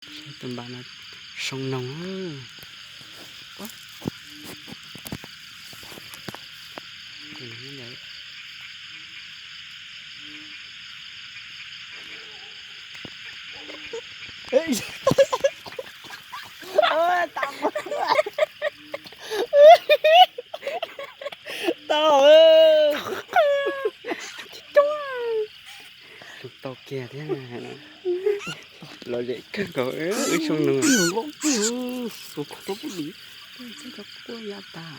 Tus npam no soo noog. Tau, tau kiag thiab. Lom zem kawg nkaus wb soo noog. Quaj ya tas.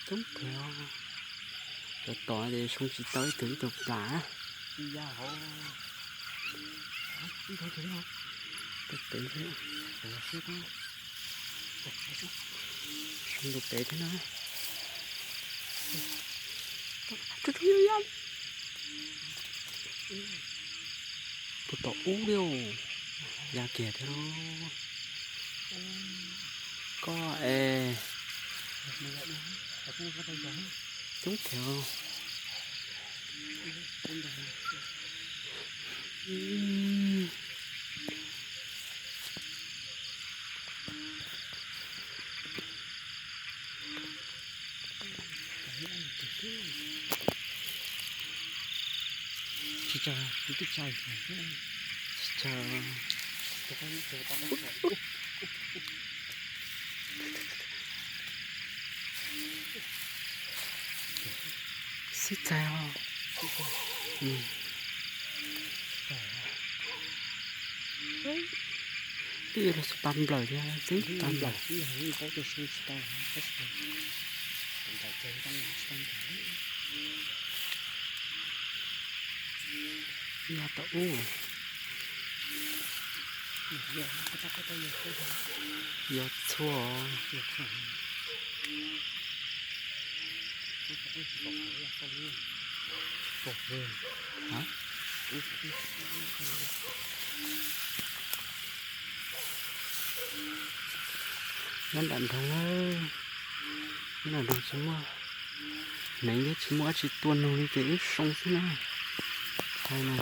Coob kawg. Cov tom ces soo tsis tau ib tug ib tug plam. Pem thiab. Soo rau pem thiab na. Puag tom ub li, ya kiag thiab. Koj es coob kawg. Tsis tsaug, tsis tsaug, tsis tsaug. Sib txaij os. Twb yuav luag tsis tau nplawm thiab, twb tsis tau nplawm. Ya tom ub. Yog txhua. Nyob nram nroog, nyob nram nroog tsis muaj hneev thiab tsis muaj dab tsi tua noog li ces wb soo xwb na. Hais na.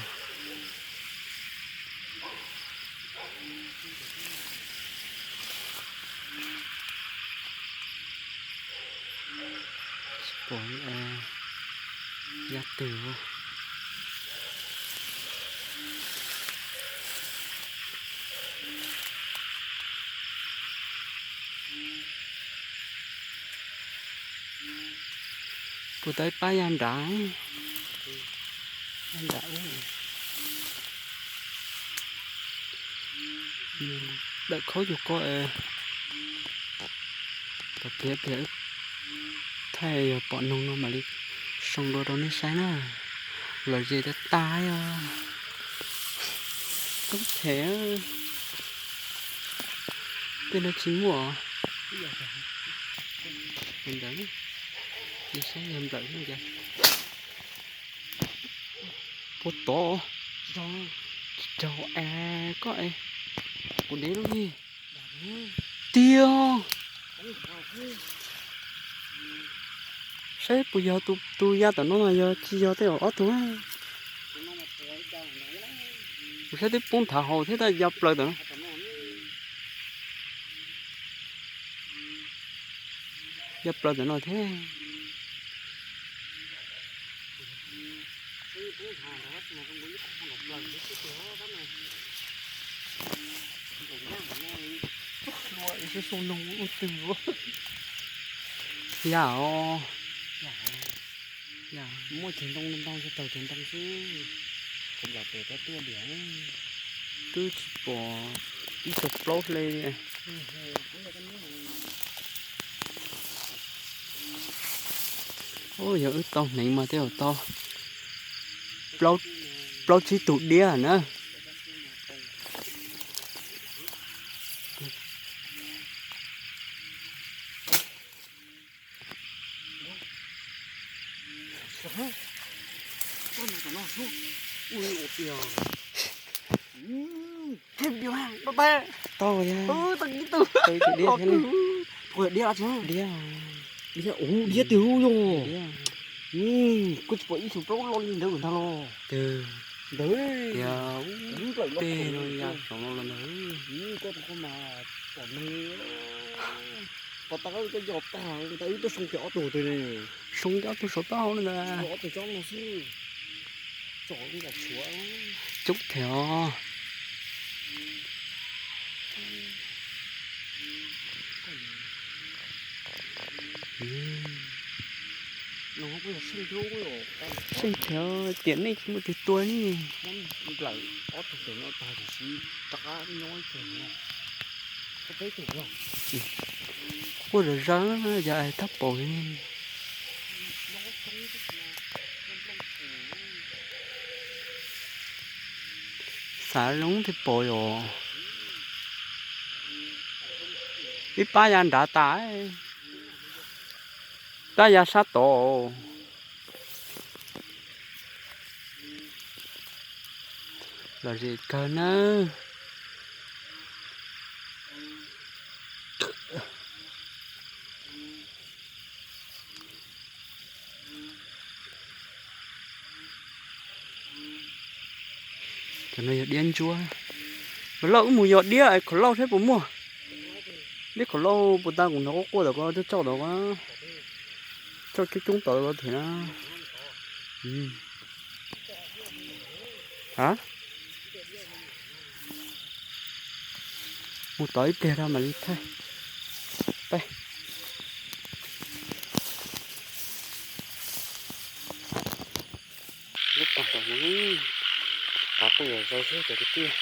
Tsis pom ya twg. Puag ta ib pab ya nrad, ya nrad ub. Dawm khaub yug ko, pliav pliav wb thaij yog pom noog no mam li soo dua rau nej saib na. Lom zem tag tag os. Toob them, tej no tsis muaj. Ntawd, saib yog nplawm no cas. Puag tod. Tsis raug es koj es. Kuv dev lub li. Tiag. Saib puas yog tus ya tom no no yog tsis yog tej ob tug. Kuv saib twb poob nthav hauv thiab tab ya plaws tom no. Ya plaws tom no thiab. Ya os. Muaj ceg ntoo ntoo ces taug ceg ntoo xwb. Twb tsis pom ib tug plaub hle li. Yog wb tau hneev mas tej zaum tau plaub tsib tug diab na. Tau, tau ib tug diab thiab ne. Diab, diab twg yog? Kuj tsis pom ib tug plaub lo li ntawd ntag los. Twg? Ntawd tias ub, tej no ya saum no los ntawd. Koj tus koj mas pom neeg, pom tau koj yog tag, wb tuaj soo kiag ob tug twg ne. Soo kiag ob tug saum taub hau no ntag. Ob tug tsob no xwb. Tsom nkas tshuav coob thiab os. Seej thiab tiam nej tsis muaj tus tua ne. Quaj zom zaws yog thaj paus li ne. Xav zoo thiaj pom yom. Ib pab ya nrad tas, pab ya sab tod. Lom zem kawg nawb. Cov no yog diab ntsuab. Lauj, wb mus yos diab khov lauj saib puas muaj. Diab khov lauj puas tau, kuv hnov quaj quaj tom ko, coj coj tom ko, coj coob coob tom ko thiab na. A, mus tod ib pliag rau mam li thaij. Peb lub pag tom no, tav kuj yog zog xwb cov kwv tij.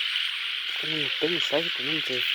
Koj nej mus peb mus saib puas muaj ntses.